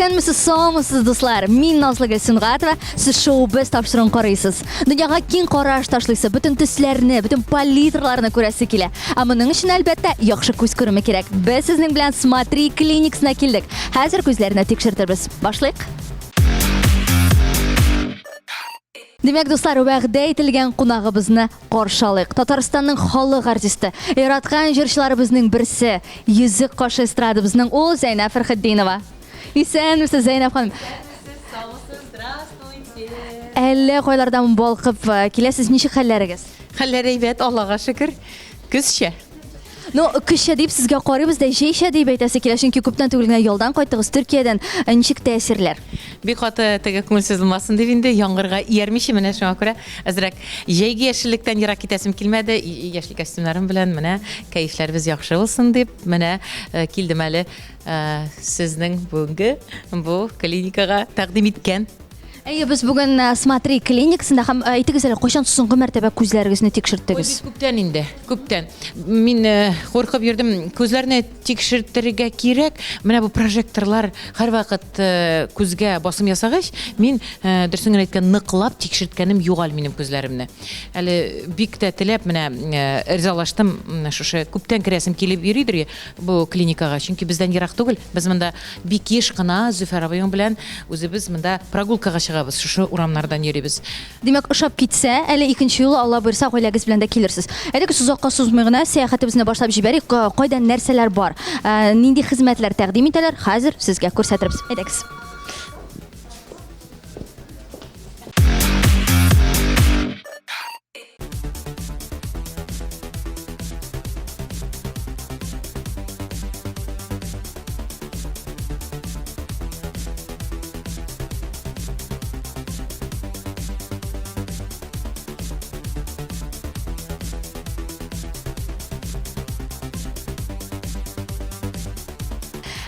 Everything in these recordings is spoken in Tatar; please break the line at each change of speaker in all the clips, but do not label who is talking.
Исәнмесез, саумысыз, дуслар! Мин Назлыгөл Сөнгатова, сез шоу-без тапшыруын карыйсыз. Дөньяга киң караш ташлыйсы, бөтен төсләрне, бөтен палитраларны күрәсе килә. Ә моның өчен, әлбәттә, яхшы күз күреме кирәк. Без сезнең белән Смотри клиникасына килдек. Хәзер күзләрне тикшертербез. Башлыйк. Димәк, дуслар, вәгъдә ителгән кунагыбызны каршы алыйк. Татарстанның халык артисты, яраткан җырчыларыбызның берсе, йөзек кашы эстрадабызның ул Зәйнәб Фәрхетдинова. Исәнмесез, Зәйнәб ханым. Әллә кайлардан балкып э, киләсез, ничек хәлләрегез?
Хәлләр әйбәт, Аллага шөкер. Көзчә.
Ну, көзчә дип сезгә карыйбыз да, җәйчә дип әйтәсе килә, чөнки күптән түгел генә ялдан кайттыгыз Төркиядән. Э, ничек тәэсирләр?
Бик каты теге күңелсез булмасын дип инде, яңгырга иярмичә, менә шуңа күрә әзрәк җәйге яшеллектән ерак китәсем килмәде. Яшел костюмнарым белән менә кәефләребез яхшы булсын дип, менә э, килдем әле э, сезнең бүгенге бу клиникага тәкъдим иткән.
Әйе, без бүген э, Смотри клиникасында һәм э, әйтегез әле, кайчан соңгы мәртәбә күзләрегезне тикшерттегез?
Ой, бик күптән инде, күптән. Мин э, куркып йөрдем, күзләрне тикшертергә кирәк. Менә бу прожекторлар һәрвакыт күзгә басым ясагач, мин, дөресен генә әйткән, ныклап тикшерткәнем юк әле минем күзләремне. Әле бик тә теләп менә ризалаштым, шушы күптән керәсем килеп йөридер бу клиникага, чөнки бездән ерак түгел. Без монда Бик еш кына Зөфәр абыең белән үзебез монда прогулкага чыгабыз, шушы урамнардан йөрибез.
Димәк, ошап китсә, әле икенче юлы, Алла боерса, гаиләгез белән дә килерсез. Әйдәгез, озакка сузмый гына, сәяхәтебезне башлап җибәрик. Кайда нәрсәләр бар, нинди хезмәтләр тәкъдим итәләр, хәзер сезгә күрсәтербез. Әйдәгез.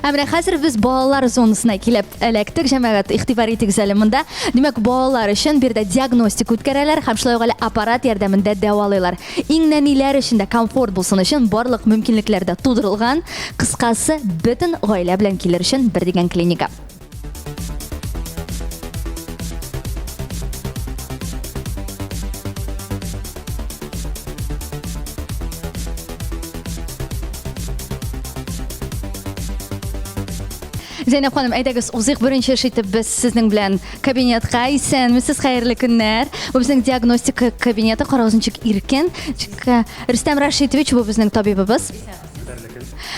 Ә менә хәзер без балалар зонасына килеп эләктек, җәмәгать, игътибар итегез әле монда. Димәк, балалар өчен биредә диагностика үткәрәләр һәм шулай ук әле аппарат ярдәмендә дәвалыйлар. Иң нәниләр өчен дә комфорт булсын өчен барлык мөмкинлекләр дә тудырылган. Кыскасы, бөтен гаилә белән килер өчен бер дигән клиника. Зәйнәп ханым, әйдәгез, узыйк беренче эш итеп без сезнең белән кабинетка. Исәнмесез, хәерле көннәр. Бу безнең диагностика кабинеты, карагыз ничек иркен. Ничек, э, Рөстәм Рашитович, бу безнең табибыбыз.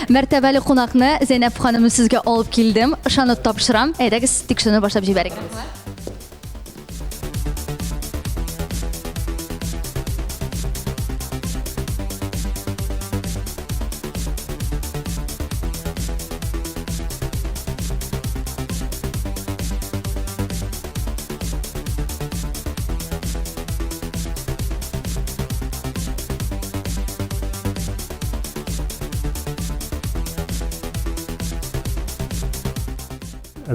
Мәртәбәле кунакны Зәйнәп ханым сезгә алып килдем. Ышанып тапшырам. Әйдәгез, тикшерүне башлап җибәрик.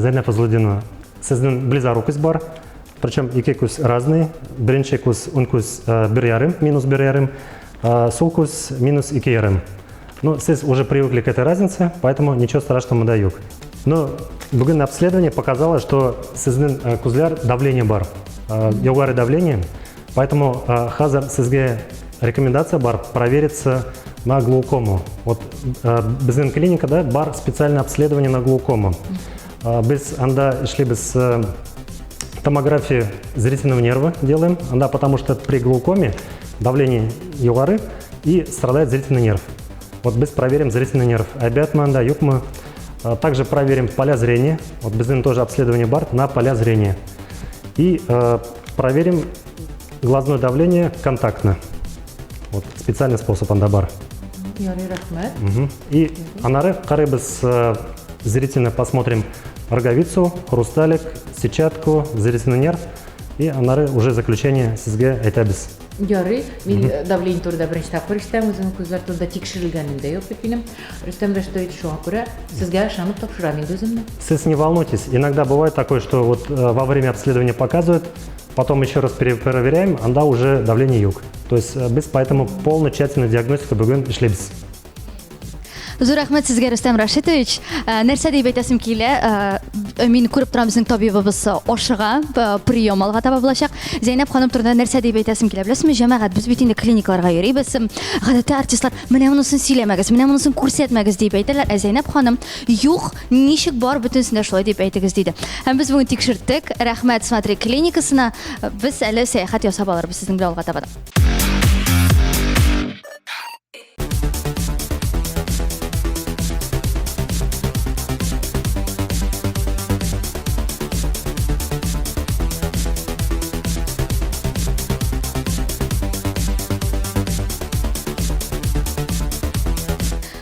Зәйнәп Фазлыдинова, сезнең близорукость бар, причем ике күз разный. Беренче күз, уң күз э, бер ярым, минус бер ярым, э, сул күз минус ике ярым. Ну, сез уже привыкли к этой разнице, поэтому ничего страшного монда юк. Но бүген обследование показало, что сезнең э, күзләр давление бар, югары давление. Поэтому хәзер сезгә рекомендация бар провериться на глаукому. Вот безнең клиникада бар специальное обследование на глаукому. Без анда эшлибез томографию зрительного нерва делаем, анда потому что при глаукоме давление югары и страдает зрительный нерв. Вот без проверим зрительный нерв. Әйбәтме анда, юкмы? Также проверим поля зрения. Вот безнең тоже обследование бар на поля зрения. И проверим глазное давление контактно. Вот специальный способ анда бар.
Ярый, рәхмәт.
Угу. И анары карыйбыз зрительно посмотрим роговицу, хрусталик, сетчатку, зрительный нерв. И анары уже заключение сезгә әйтәбез.
Ярый, мин э, давление турында беренче тапкыр ишетәм, үземнең күзләр турында тикшерелгәнем дә юк бит минем. Рөстәм Рәшитович, шуңа күрә сезгә ышанып тапшырам инде үземне.
Сез не волнуйтесь, иногда бывает такое, что вот э, во время обследования показывают, потом еще раз перепроверяем, анда уже давление юк. То есть э, без поэтому полную тщательную диагностику бүген эшлибез.
Зур рәхмәт сезгә, Рөстәм Рашитович. Э, нәрсә дип әйтәсем килә, э, Мин күреп торам, безнең табибыбыз ашыга, прием алга таба булачак. Зәйнәп ханым турында нәрсә дип әйтәсем килә, беләсезме, җәмәгать, без бит инде клиникаларга йөрибез. Гадәттә артистлар, менә монысын сөйләмәгез, менә монысын күрсәтмәгез дип әйтәләр. Ә Зәйнәп ханым, юк, ничек бар, бөтенесен дә шулай дип әйтегез диде. Һәм без бүген тикшерттек. Рәхмәт Смотри клиникасына. Без әле сәяхәт ясап алырбыз сезнең белән алга таба да.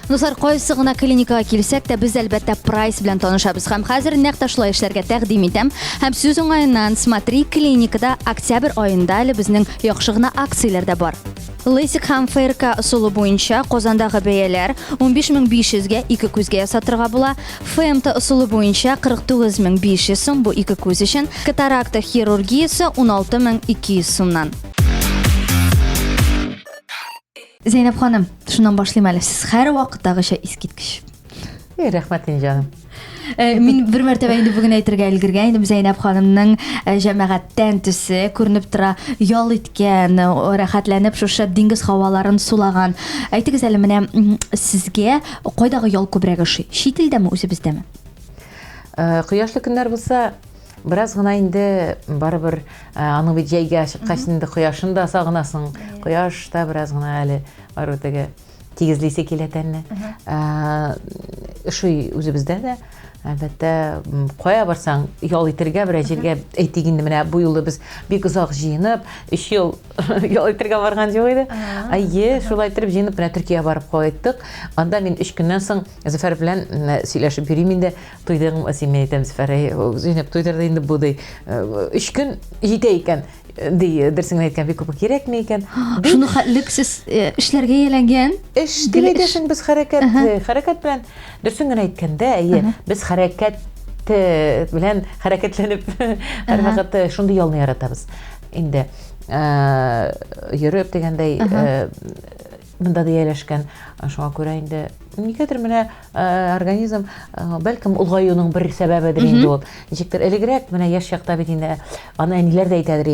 Дуслар, кайсы гына клиникага килсәк тә, без әлбәттә прайс белән танышабыз. Һәм хәзер нәкъ тә шулай эшләргә тәкъдим итәм. Һәм сүз уңаеннан, смотри, клиникада октябрь аенда әле безнең яхшы гына акцияләр дә бар. Лейсик һәм ФРК ысулы буенча Казандагы бәяләр 15500 гә ике күзгә ясатырга була. ФМТ ысулы буенча 49500 сум бу ике күз өчен, катаракта хирургиясе 16200 сумнан. Зәйнәп ханым, шуннан башлыйм әле. Сез һәрвакыттагыча искиткеч.
Эй, рәхмәт инде, җаным.
Э, мин бер мәртәбә инде бүген әйтергә өлгергән идем Зәйнәп ханымның э, җәмәгатьтән төсе күренеп тора, ял иткән, э, рәхәтләнеп шушы диңгез һаваларын сулаган. Әйтегез әле менә сезгә кайдагы ял күбрәк ошый? Чит илдәме, үзебездәме?
Кояшлы көннәр булса, бераз гына инде барыбер аның бит җәйгә чыккач инде кояшын да сагынасың. Кояш та бераз гына әле барыбер теге тигезлисе килә тәнне. Ошый үзебездә дә. Әлбәттә, кая барсаң, ял итергә берәр җиргә, әйтик инде менә бу юлы без бик озак җыенып, 3 ел ял итергә барган юк иде. Әйе, шулай итеп җыенып менә Төркиягә барып кайттык. Анда мин 3 көннән соң Зөфәр белән сөйләшеп йөрим инде. Туйдың, син мин әйтәм, Зөфәр, Зәйнәп туйдырды инде бу ди. 3 көн җитә икән. Ди, дөресен генә әйткән, бик күп кирәкми икән.
Шуны хәтлек сез э, эшләргә ияләнгән.
Эш дип әйтәсең, без хәрәкәт, э, хәрәкәт белән, дөресен генә әйткәндә, әйе, без хәрәкәт э, белән хәрәкәтләнеп һәрвакыт шундый ялны яратабыз. Инде йөреп дигәндәй, монда да ияләшкән. Шуңа күрә инде никәдер менә Э, организм э, бәлкем олгаюның бер сәбәбедер инде ул ничектер элегрәк менә яшь чакта бит инде аны әниләр дә әйтәдер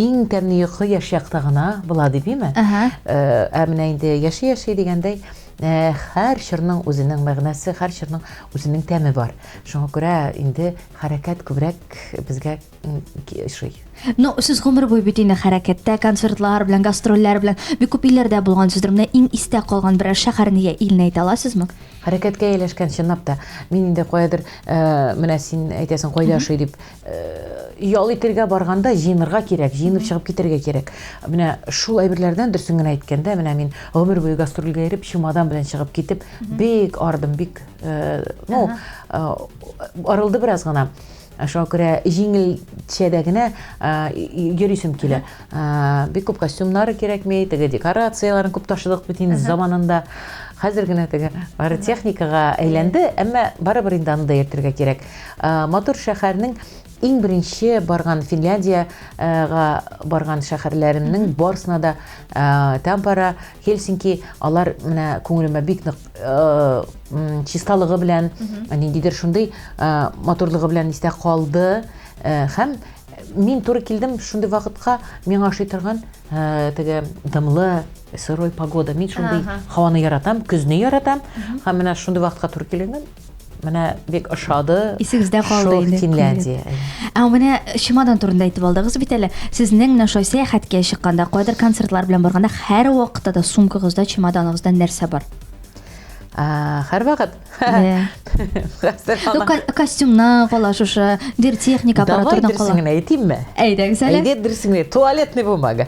иң тәмле йокы яшь чакта гына була дип име э, ә менә инде яши яши дигәндәй һәр чорның үзенең мәгънәсе һәр чорның үзенең тәме бар шуңа күрә инде хәрәкәт күбрәк безгә ошый.
Ну, сез гомер буе бит инде хәрәкәттә, концертлар белән, гастрольләр белән бик күп илләрдә булгансыздыр. Менә иң истә калган берәр шәһәрне я илне әйтә аласызмы?
Хәрәкәткә ияләшкән, чынлап та. Мин инде каядыр, э, менә син әйтәсең, кайда ошый дип, э, ял итергә барганда җыенырга кирәк, җыенып чыгып китәргә кирәк. Менә шул әйберләрдән дөресен генә әйткәндә, менә мин гомер буе гастрольгә йөреп, чемодан белән чыгып китеп, бик ардым, бик, э, ну, арылды бераз гына. Шуңа күрә җиңелчә дә генә йөрисем килә. Бик күп костюмнары кирәкми, теге декорацияләрен күп ташыдык бит инде заманында. Хәзер генә теге бары техникага әйләнде, әмма барыбер инде аны да йөртергә кирәк. Матур шәһәрнең иң беренче барган Финляндиягә барган шәһәрләремнең барысына да Тампара, Хельсинки, алар менә күңелемә бик нык чисталыгы белән, ниндидер шундый матурлыгы белән истә калды. Һәм мин туры килдем шундый вакытка, миңа ошый торган теге дымлы, сырой погода. Мин шундый һаваны яратам, көзне яратам. Һәм менә шундый вакытка туры килгән. Менә бик ошады.
Исегездә калды
инде. Финляндия.
Ә менә чемодан турында әйтеп алдыгыз бит әле. Сезнең менә шулай сәяхәткә чыкканда, кайдыр концертлар белән барганда һәрвакытта да сумкагызда, чемоданыгызда нәрсә бар?
Һәрвакыт.
Ну, костюмнан кала шушы, дир техника аппаратурадан
кала. Давай дөресен генә әйтимме?
Әйдәгез әле.
Әйдә дөресен генә. Туалетная бумага.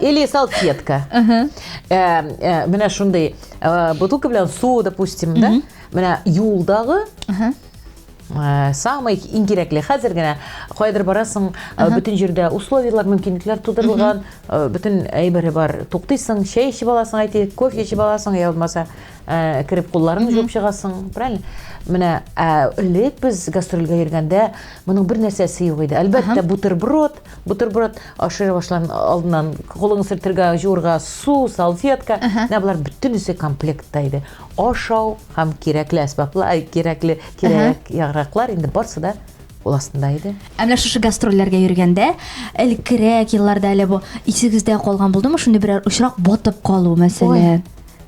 Или салфетка. Э, э, менә шундый э, бутылка белән су, допустим, да? Менә юлдагы самый иң кирәкле хәзер генә каядыр барасың, бөтен җирдә условияләр, мөмкинлекләр тудырылган, бөтен әйбере бар. Туктыйсың, чәй эчеп аласың, әйтик, кофе эчеп аласың, я булмаса. э, кереп кулларыңны жуып чыгасың, правильно? Менә ә, элек без гастрольгә йөргәндә моның бер нәрсәсе юк иде. Әлбәттә, бутерброд, бутерброд ашый башлан алдыннан кулыңны сөртергә, жуырга су, салфетка. Менә болар бөтенесе комплектта иде. Ашау һәм кирәкле әсбаплар, кирәкле кирәк яраклар инде барсы да кул астында иде.
Ә менә шушы гастрольләргә йөргәндә, элеккерәк елларда әле бу исегездә калган булдымы шундый берәр очрак батып калу, мәсәлән?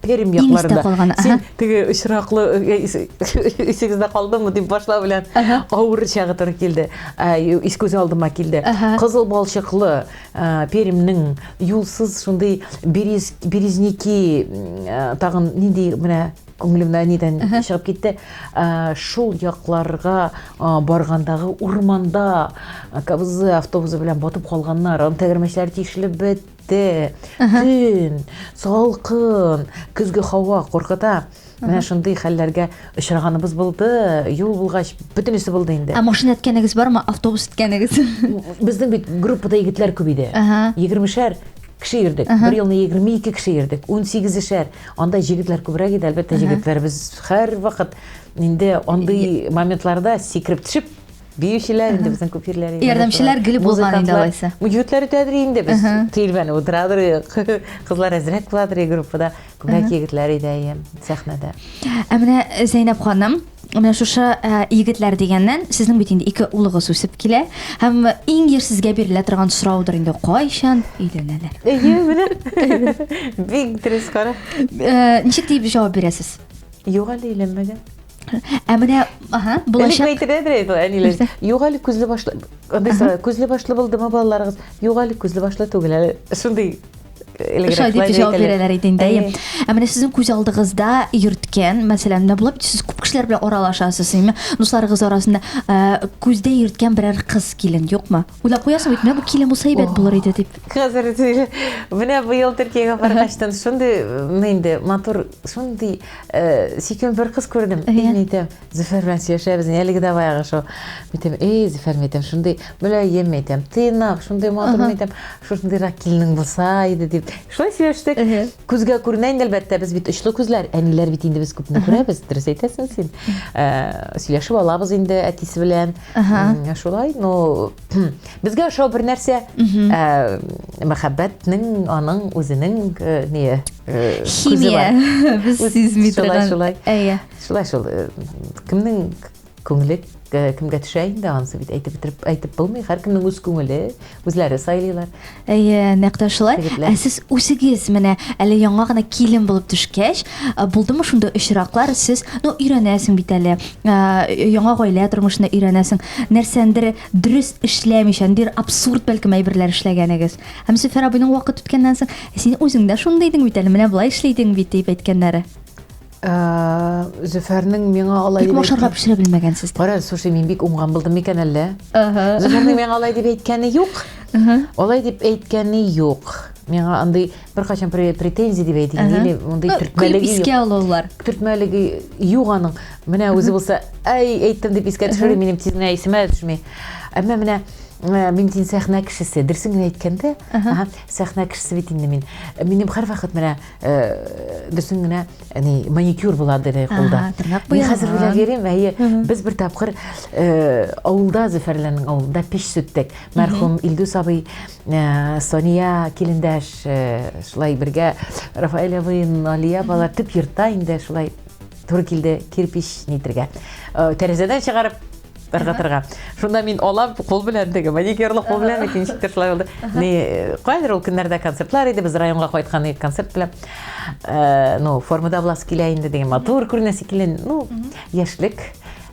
Пермь якларында. Син теге очраклы э, исегездә калдымы дип башлау белән авыр чагы туры килде. Ис күз алдыма килде. Кызыл балчыклы Пермьнең юлсыз шундый берез березники тагын нинди менә күңелемнән нидән чыгып китте. Шул якларга баргандагы урманда КАМЗ автобусы белән батып калганнар, аның тәгәрмәчләре тишелеп бетте. Төн, салкын, көзге һава куркыта. Менә шундый хәлләргә очраганыбыз булды. Юл булгач, бөтенесе булды инде.
Ә машина эткәнегез бармы? Автобус эткәнегез?
Безнең бит группада егетләр күп иде. Егермешәр кеше йөрдек. Бер елны 22 кеше йөрдек. 18-шәр. Анда җегетләр күбрәк иде, әлбәттә, җегетләр без һәрвакыт инде андый моментларда сикереп төшеп биючеләр инде безнең күп ирләр
иде. Ярдәмчеләр гел булган инде алайса.
Егетләр үтәдер инде без тирбәнеп утырадыр кызлар әзрәк буладыр группада. Күбрәк егетләр иде әйе сәхнәдә.
Ә менә Зәйнәп ханым, менә шушы э, егетләр дигәннән, сезнең бит инде ике улыгыз үсеп килә. Һәм иң еш сезгә бирелә торган сораудыр инде, кайчан өйләнәләр?
Әйе, менә. Бик дөрес кара.
Э, ничек дип җавап бирәсез?
Юк әле өйләнмәгән.
Ә менә, аһа,
булачак. Элек әйтеләдер инде әниләр. Юк әле күзле башлы. Андый сорау, күзле башлы булдымы балаларыгыз? Юк әле күзле башлы түгел әле. Шундый
Шулай дип җавап бирәләр иде инде. Әйе. Ә менә сезнең күз алдыгызда йөрткән, мәсәлән, менә була бит сез күп кешеләр белән аралашасыз, әйме? Дусларыгыз арасында э, күздә йөрткән берәр кыз килен юкмы? Уйлап куясың бит, менә бу килен булса әйбәт булыр иде дип.
Хәзер менә быел Төркиягә баргачтан шундый инде матур, шундый э, сөйкемле бер кыз күрдем. Мин әйтәм, Зөфәр белән сөйләшәбез, әлеге дә баягы шул. Әйтәм, эй, Зөфәр, әйтәм, шундый мөлаем, әйтәм, тыйнак, шундый матур, әйтәм, шушындыйрак киленең булса иде дип. Шулай сөйләштек. Күзгә күренә инде, әлбәттә, без бит очлы күзләр, әниләр бит инде без күпне күрәбез, дөрес әйтәсең син. Э, сөйләшеп алабыз инде әтисе белән. Шулай, ну, безгә ошау бер нәрсә, э, мәхәббәтнең аның үзенең э, не
химия без сизми
торган. Шулай, шулай. Әйе. Шулай шул, э, кемнең күңеле э, кемгә төшә инде, анысы бит әйтеп бетереп әйтеп булмый. Һәркемнең үз күңеле, үзләре сайлыйлар.
Әйе, нәкъ тә шулай. Ә сез үзегез менә әле яңа гына килен булып төшкәч, э, булдымы шундый очраклар, сез, ну, өйрәнәсең бит әле, яңа гаилә тормышына өйрәнәсең, нәрсәндер дөрес эшләмичә, ниндидер абсурд бәлкем әйберләр эшләгәнегез. Һәм Зөфәр абыйның вакыт үткәннән соң, син үзең дә шундый идең бит әле, менә болай эшли идең бит, дип әйткәннәре.
Э, Зөфәрнең миңа алай
дип ашарга пешерә белмәгәнсез.
Кара, слушай, мин бик уңган булдым микән әллә? Зөфәрнең миңа алай дип әйткәне юк. Алай дип әйткәне юк. Миңа андый беркайчан претензия дип әйтик, или мондый
төртмәлеге юк. Искә алулар.
Төртмәлеге юк аның. Менә үзе булса, әй, әйттем дип искә төшерә, минем тиз генә исемә төшми. Әмма менә э, мин бит сәхнә кешесе, дөресен генә әйткәндә, сәхнә кешесе бит инде мин. Минем һәрвакыт менә Э, дөресен генә ни маникюр була диләр кулда.
Мин
хәзер уйлап йөрим, әйе, без бер тапкыр э, авылда Зөфәрләрнең авылында пич сүттек. Мәрхүм Илдус абый, э, Сония килендәш, шулай бергә Рафаэль абый, Алия апалар төп йортта инде шулай туры килде кирпич нитергә. Тәрәзәдән чыгарып ыргытырга. Шунда мин алам кул белән теге маникюрлы кул белән бит ничектер шулай булды. Ни кайдыр ул көннәрдә концертлар иде, без районга кайткан идек концерт белән. Э, ну, формада буласы килә инде дигән матур күренәсе килә. Ну, яшьлек.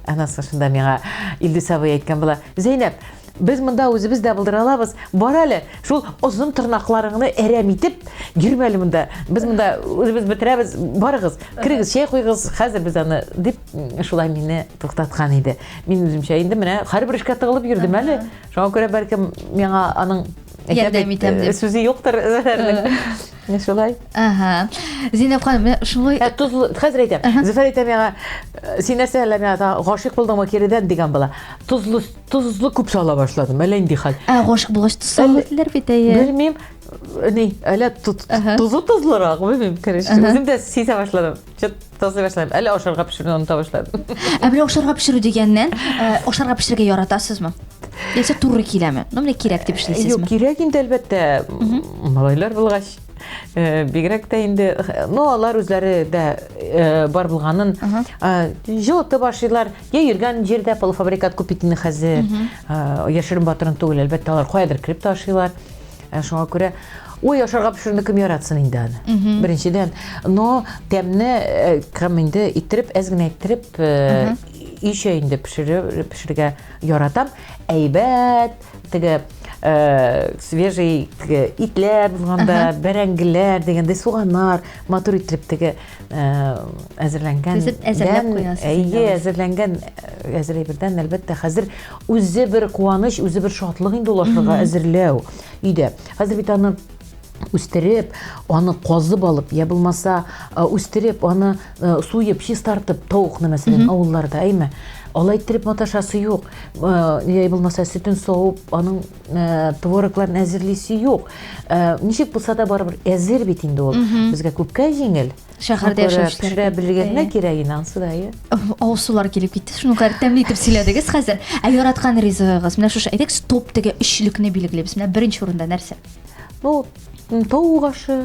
Аннан соң шунда миңа Илдус абый әйткән була, Зәйнәп, без монда үзебез дә булдыра алабыз. Бар әле, шул озын тырнакларыңны әрәм итеп, йөрмә әле монда. Без монда үзебез бетерәбез. Барыгыз, керегез, чәй куйгыз, хәзер без аны дип шулай мине туктаткан иде. Мин үземчә инде менә һәрбер эшкә тыгылып йөрдем әле. Шуңа күрә бәлкем миңа аның
ярдәм итәм дип.
Сүзе юктыр Зөфәрнең. Менә шулай.
Ага. Зинәп ханым, менә шулай.
Ә тозлы, хәзер әйтәм. Зөфәр әйтә миңа, син нәрсә әллә миңа гашыйк булдыңмы киредән дигән була. Тозлы, тозлы күп сала башладым. Әллә нинди хәл.
Ә гашыйк булгач тоз сала диләр бит, әйе.
Белмим.
Ни, әллә тозы тозлырак, белмим, короче. Үзем дә сизә башладым. Чё тозлый башладым. Әллә ашарга пешерүне оныта башладым.
Ә менә ашарга пешерү дигәннән, ашарга пешерергә яратасызмы? Яисә туры киләме? Ну, менә кирәк дип эшлисезме?
Юк, кирәк инде, әлбәттә. Малайлар булгач, бигрәк тә инде, ну, алар үзләре дә бар булганын җылытып ашыйлар. Я йөргән җирдә полуфабрикат күп бит инде хәзер. Яшерен батырын түгел, әлбәттә, алар каядыр кереп тә ашыйлар. Шуңа күрә, ой, ашарга пешерүне кем яратсын инде аны. Беренчедән, но тәмне кем инде иттереп, әз генә иттереп, өйчә инде пешерергә яратам. Әйбәт, теге свежий теге итләр булганда, бәрәңгеләр дигәндәй, суганнар матур иттереп теге әзерләнгән.
Төзеп әзерләп куясыз.
Әйе, әзерләнгән әзер әйбердән, әлбәттә, хәзер үзе бер куаныч, үзе бер шатлык инде ул ашарга әзерләү өйдә. Хәзер бит аны үстереп, аны казып алып, я булмаса, үстереп, аны суеп, чистартып, тавыкны, мәсәлән, авылларда, әйме? Алай иттереп маташасы юк. Я булмаса, сөтен савып, аның творогларын әзерлисе юк. Ничек булса да барыбер әзер бит инде ул. Безгә күпкә җиңел.
Шәһәрдә яшәүчеләргә.
Пешерә белергә генә кирәк инде, ансы да, әйе.
Авыз сулары килеп китте. Шуның кадәр тәмле итеп сөйләдегез хәзер. Ә яраткан ризыгыгыз? Менә шушы, әйдәгез, топ теге өчлекне билгелибез. Менә беренче урында нәрсә?
Ну, тавык ашы.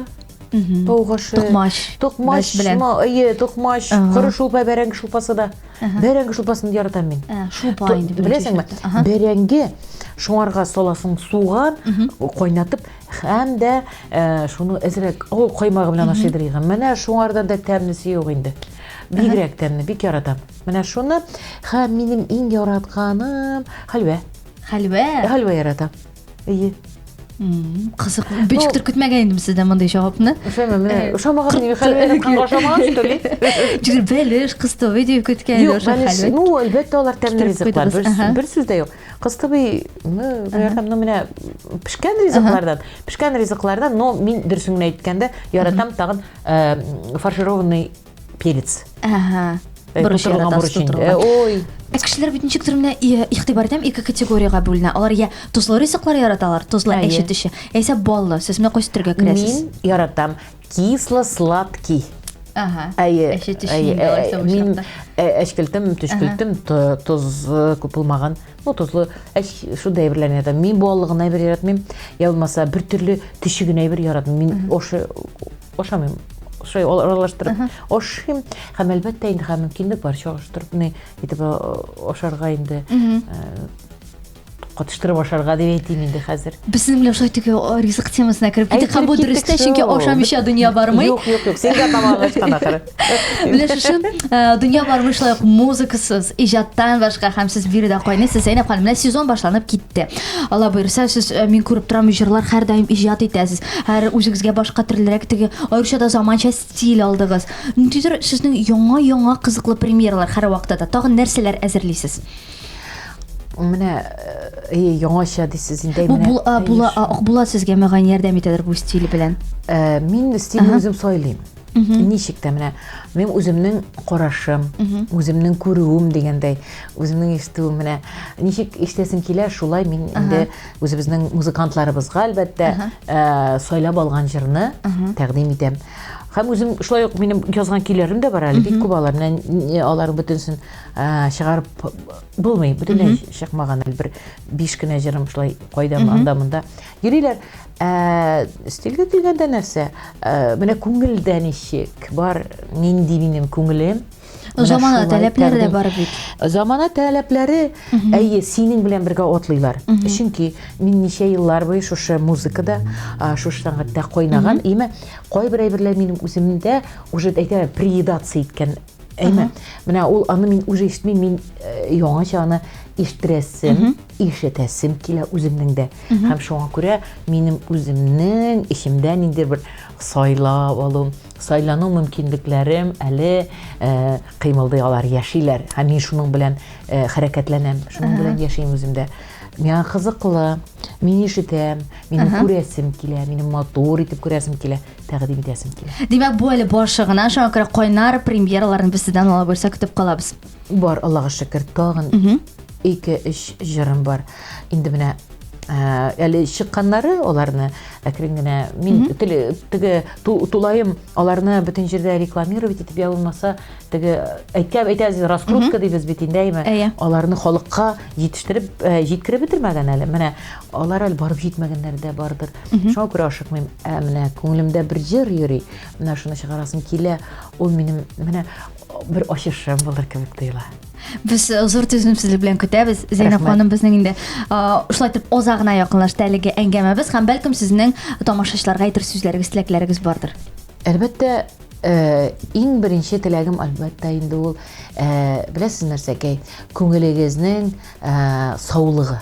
Тавык ашы.
Токмач.
Токмач белән. Әйе, токмач, коры шулпа, бәрәңге шулпасы да. Бәрәңге шулпасын яратам мин.
Шулпа инде.
Беләсеңме? Бәрәңге шуңарга саласың суган, кайнатып һәм дә шуны әзрәк авыл каймагы белән ашыйдыр идем. Менә шуңардан да тәмлесе юк инде. Бигрәк тәмле, бик яратам. Менә шуны һәм минем иң яратканым хәлвә.
Хәлвә?
Хәлвә яратам. Әйе.
Кызык. Ничектер көтмәгән идем сездән мондый җавапны.
Ошамы, менә ошамаган ни хәлвә яратканга ошамаган, что ли?
Чөнки бәлеш, кыстыбый дип көткән
идем. Юк, бәлеш, ну, әлбәттә, алар тәмле ризыклар. Бер сүз дә юк. Кыстыбый, ну, яратам, ну, менә пешкән ризыклардан, пешкән ризыклардан, но мин дөресен генә әйткәндә, яратам тагын фаршированный перец.
Ага. Борыч яратасыз тутырылган.
Ой.
Ә кешеләр бит ничектер менә игътибар итәм, ике категориягә бүленә. Алар я тозлы ризыклар яраталар, тозлы әче төче, яисә баллы. Сез менә кайсы төргә керәсез?
Мин яратам кисло-сладкий.
Ага.
Әйе.
Әче төче инде алайса бу
Мин
чакта.
әчкелтем, төчкелтем, тоз күп булмаган. Ну, тозлы, әч, шундай әйберләрне яратам. Мин баллы гына әйбер яратмыйм. Я булмаса, бер төрле төче генә әйбер яратмыйм. Мин ашы ашамыйм. Шулай аралаштырып ашыйм. Һәм әлбәттә инде һәм мөмкинлек бар чагыштырып ни итеп ашарга инде. Катыштырып ашарга дип әйтим инде хәзер.
Без сезнең белән шулай теге ризык темасына кереп киттек. Һәм бу дөрес тә, чөнки ашамыйча дөнья бармый.
Юк, юк, юк. Син дә тамагың ачкан ахыры.
Менә шушы дөнья бармый шулай ук музыкасыз, иҗаттан башка һәм сез биредә кайныйсыз. Зәйнәп ханым, менә сезон башланып китте. Алла боерса, сез мин күреп торам, җырлар һәрдаим иҗат итәсез. Һәр үзегезгә башка төрлерәк теге аеруча да заманча стиль алдыгыз. Ниндидер сезнең яңа-яңа кызыклы премьералар һәрвакытта да. Тагын нәрсәләр әзерлисез?
Менә э, яңача дисез инде.
Бу була, була, Акбулат сезгә мөгаен ярдәм итәдер бу стиль белән.
Э, мин стильне үзем сайлыйм. Ничек тә менә мин үземнең карашым, үземнең күрүем дигәндәй, үземнең ишетүем менә ничек ишетәсем килә, шулай мин инде үзебезнең музыкантларыбызга әлбәттә э, сайлап алган җырны тәкъдим итәм. Һәм үзем шулай ук минем язган көйләрем дә бар әле, бик күп алар. Менә аларның бөтенесен чыгарып булмый, бөтенләй чыкмаган әле бер биш кенә җырым шулай кайда анда монда йөриләр. Ә, стильгә килгәндә нәрсә? Ә, менә күңелдә ничек бар, нинди минем күңелем?
Замана таләпләре дә бар бит.
Замана таләпләре, әйе, синең белән бергә атлыйлар. Чөнки мин ничә еллар буе шушы музыкада, шушы сәнгатьтә кайнаган, име, кайбер әйберләр минем үземдә уже әйтәләр, приедаться иткән. Әйме, менә ул аны мин уже ишетмим, мин э, яңача аны ишеттерәсем, ишетәсем килә үземнең дә. Һәм шуңа күрә минем үземнең эчемдә ниндидер бер сайлап алу, сайлану мөмкинлекләрем әле э, кыймылдый, алар яшиләр. Һәм мин шуның белән э, хәрәкәтләнәм, шуның белән яшим үземдә. Миңа кызыклы, мин ишетәм, минем күрәсем килә, минем матур итеп күрәсем килә. тәкъдим итәсем килә.
Димәк, бу әле башы гына, шуңа күрә кайнар премьераларны без сездән ала буйса көтеп калабыз.
Бар, Аллага шөкер, тагын 2-3 җырым бар. Инде менә Әле чыкканнары аларны әкрен генә мин теге тулаем аларны бөтен җирдә рекламировать итеп я булмаса теге әйткән әйтәбез раскрутка дибез бит инде әйме аларны халыкка җитештереп җиткереп бетермәгән әле менә алар әле барып җитмәгәннәр дә бардыр шуңа күрә ашыкмыйм ә менә күңелемдә бер җыр йөри менә шуны чыгарасым килә ул минем менә бер ачышым булыр кебек тоела.
Без э, зур түземсезлек белән көтәбез. Зәйнәп ханым безнең инде э, шулай итеп азагына якынлашты әлеге әңгәмәбез һәм бәлкем сезнең тамашачыларга әйтер сүзләрегез, теләкләрегез бардыр.
Әлбәттә, э, иң беренче теләгем әлбәттә инде ул, беләсез нәрсәкәй, күңелегезнең саулыгы.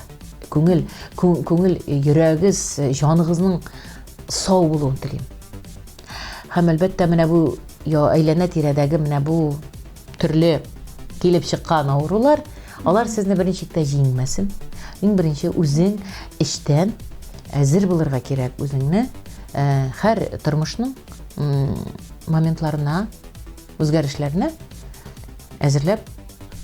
Күңел, күңел, йөрәгегез, җаныгызның сау булуын телим. Һәм әлбәттә менә бу әйләнә-тирәдәге менә бу төрле килеп чыккан авырулар, алар сезне берничек тә җиңмәсен. Иң беренче үзең эчтән әзер булырга кирәк үзеңне э, һәр тормышның моментларына, үзгәрешләренә әзерләп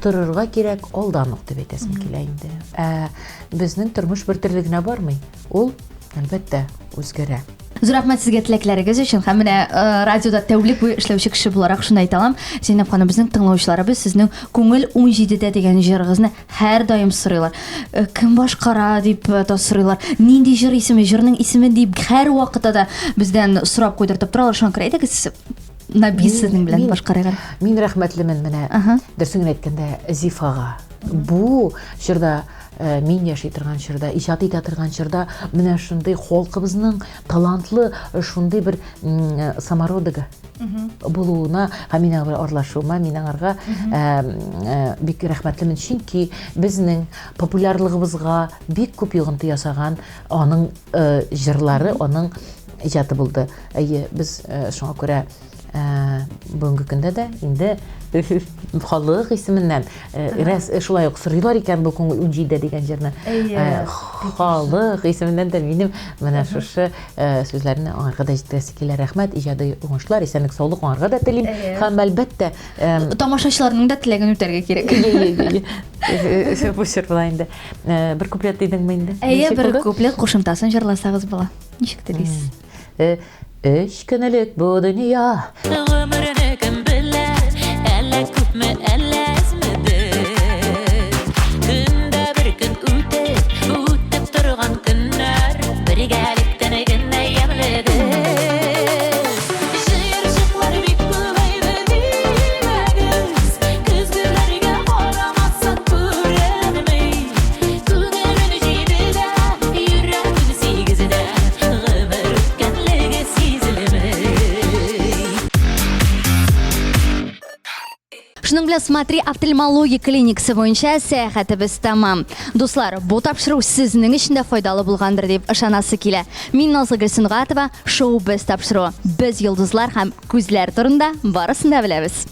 торырга кирәк алдан ук дип әйтәсем килә инде. Ә безнең тормыш бер төрле генә бармый. Ул, әлбәттә, үзгәрә.
Зур рәхмәт сезгә теләкләрегез өчен. Һәм менә э, радиода тәүлек буе эшләүче кеше буларак шуны әйтә алам. Зәйнәп ханым, безнең тыңлаучыларыбыз сезнең Күңел 17-дә дигән җырыгызны һәрдаим сорыйлар. Э, кем башкара дип э, та сорыйлар. Нинди җыр исеме, җырның исеме дип һәрвакытта да бездән сорап куйдыртып торалар. Шуңа күрә әйдәгез на бис сезнең белән башкарыйк.
Мин рәхмәтлемен менә, дөресен генә әйткәндә, Зифага. Бу чорда Э, мин яши торган чорда, иҗат итә торган чорда менә шундый халкыбызның талантлы э, шундый бер э, самородогы булуына һәм мин аңа аралашуыма, мин аңарга бик рәхмәтлемен, чөнки безнең популярлыгыбызга бик күп йогынты ясаган аның җырлары, аның иҗаты булды. Әйе, без шуңа күрә Ә, бүгенге көндә дә инде халык исеменнән э, рәс э, шулай ук сорыйлар икән бу күңел 17-дә дигән җырны. Э, халык исеменнән дә минем менә шушы сүзләрне аңарга да җиткерәсе килә. Рәхмәт, иҗади уңышлар, исәнлек, саулык аңарга да телим. Һәм әлбәттә,
тамашачыларның да теләген үтәргә кирәк.
Бу җыр була инде. Бер куплет дидеңме инде?
Әйе, бер куплет кушымтасын җырласагыз була. Ничек телисез?
Өч көн элек бу дөнья. Гомерне кем белә, әллә күпме, әллә әзмедер. Көн дә бер көн үтеп, үтеп торган көннәр бергәлектән генә ямьледер. Җыерчыклар бик күбәйде димәгез, көзгеләргә карамасаң күренми. Күңелем җидедә, йөрәгем сигездә, гомер үткәнлеге сизелми.
Шуның белән Смотри офтальмология клиникасы буенча сәяхәтебез тәмам. Дуслар, бу тапшыру сезнең өчен дә файдалы булгандыр дип ышанасы килә. Мин Назлы Гөлсөнгатова, шоу Без тапшыруы. Без йолдызлар һәм күзләр турында барысын да беләбез.